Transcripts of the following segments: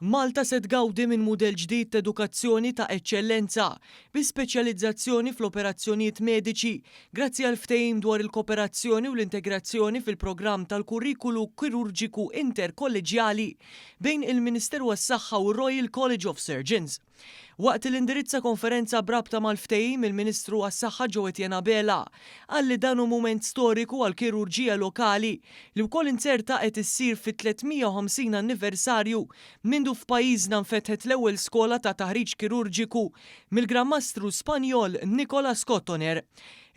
Malta se tgawdi minn mudell ġdid t'edukazzjoni ta' eċċellenza bi speċjalizzazzjoni fl-operazzjonijiet mediċi grazzi għal ftehim dwar il-kooperazzjoni u l-integrazzjoni fil-programm tal-kurrikulu kirurġiku interkolleġjali bejn il-Ministeru għas-Saħħa u r-Royal College of Surgeons. Waqt li indirizza konferenza b'rabta mal-ftehim, il-Ministru għas-Saħħa Jo Etienne Abela qal li dan hu mument storiku għall-kirurġija lokali li wkoll inzerta qed issir fit-350 anniversarju mindu f'pajjiżna nfetħet l-ewwel skola ta' taħriġ kirurġiku mill-Gran Mastru Spanjol Nicolas Cotoner.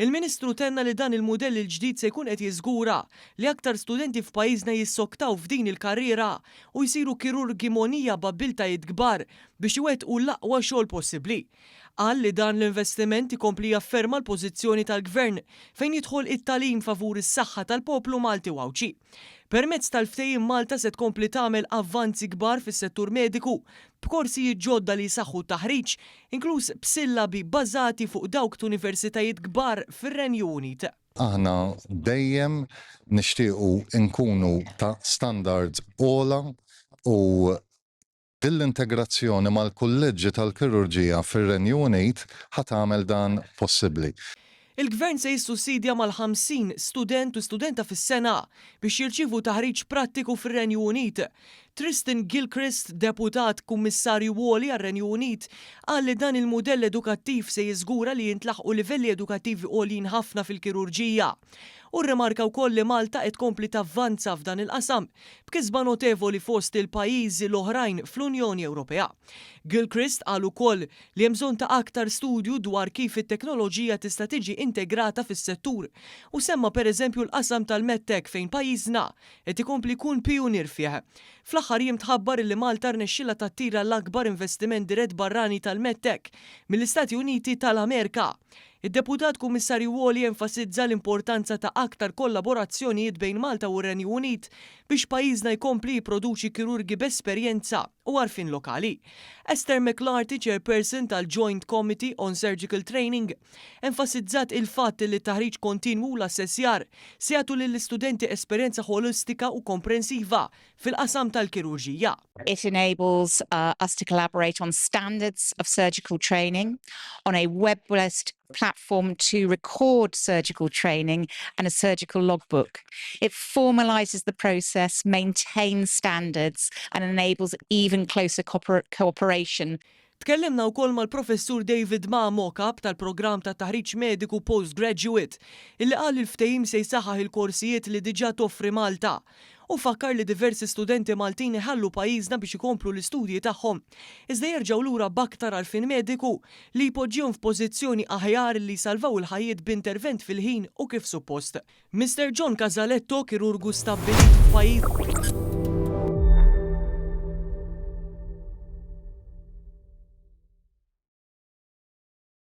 Il-Ministru tenna li dan il-mudell il-ġdid se jkun qed jiżgura li aktar studenti f'pajjiżna jissoktaw f'din il-karriera u jsiru kirurgi mogħnija b'abbiltajiet kbar biex iwettqu l-aqwa xogħol possibbli. Qal li dan l-investiment ikompli jafferma l-pożizzjoni tal-Gvern fejn jidħol it-tagħlim favur is-saħħa tal-poplu Malti u Għawdxi. Permezz tal-ftehim Malta se tkompli tagħmel avvanzi kbar fis-settur mediku b'korsijiet ġodda li jsaħħu t-taħriġ, inkluż b'sillabi bbażati fuq dawk t'universitajiet kbar fir-Renju Unit. Aħna dejjem nixtiequ nkunu ta' standards ogħla u din l-integrazzjoni mal-kulleġġi tal-kirurġija fir-Renju Unit ħa tagħmel dan possibbli. Il-Gvern se jissussidja mal-50 student u studenta fis-sena biex jirċievu taħriġ prattiku fir-Renju Unit. Tristan Gilchrist, Deputat Kummissarju Għoli għar-Renju Unit, qal li dan il-mudell edukattiv se jiżgura li jintlaħqu livelli edukattivi għoljin ħafna fil-kirurġija. Hu rrimarka wkoll li Malta qed tkompli tavvanza f'dan il-qasam b'kisba notevoli fost il-pajjiżi l-oħrajn fl-Unjoni Ewropea. Gilchrist qal ukoll li hemm bżonn ta' aktar studju dwar kif it-teknoloġija tista' tiġi integrata fis-settur u semma pereżempju l-qasam tal-medtech fejn pajjiżna qed ikompli jkun pijunier fih. Fl-aħħar jiem tħabbar illi Malta rnexxielha tattira l-akbar investiment dirett barrani tal-medtech mill-Istati Uniti tal-Amerika. Id-Deputat Kummissarju Għoli enfasizza l-importanza ta' aktar kollaborazzjonijiet bejn Malta u r-Renju Unit biex pajjiżna jkompli jipproduċi kirurgi b'esperjenza u għarfien lokali. Esther McLarty, Chairperson tal-Joint Committee on Surgical Training, enfasizzat il-fatt li t-taħriġ kontinwu u l-assessjar se jagħtu lill-istudenti esperjenza ħolistika u komprensiva fil-qasam tal-kirurġija. It enables us to collaborate on standards of surgical training, on a web-based platform to record surgical training and a surgical logbook. It formalises the process, maintains standards and enables even closer cooperation. Tkellimna wkoll mal-Professur David Mamo, Kap tal-Programm ta' Taħriġ Mediku Postgraduate, illi qal li l-ftehim se jsaħħaħ il-korsijiet li diġà toffri Malta. Hu fakkar li diversi studenti Maltin iħallu pajjiżna biex ikomplu l-istudji tagħhom, iżda jerġgħu lura b'aktar għarfien mediku li jpoġġihom f'pożizzjoni aħjar li jsalvaw il-ħajjiet b'intervent fil-ħin u kif suppost. Mister John Casaletto, kirurgu stabbilit f'pajjiż.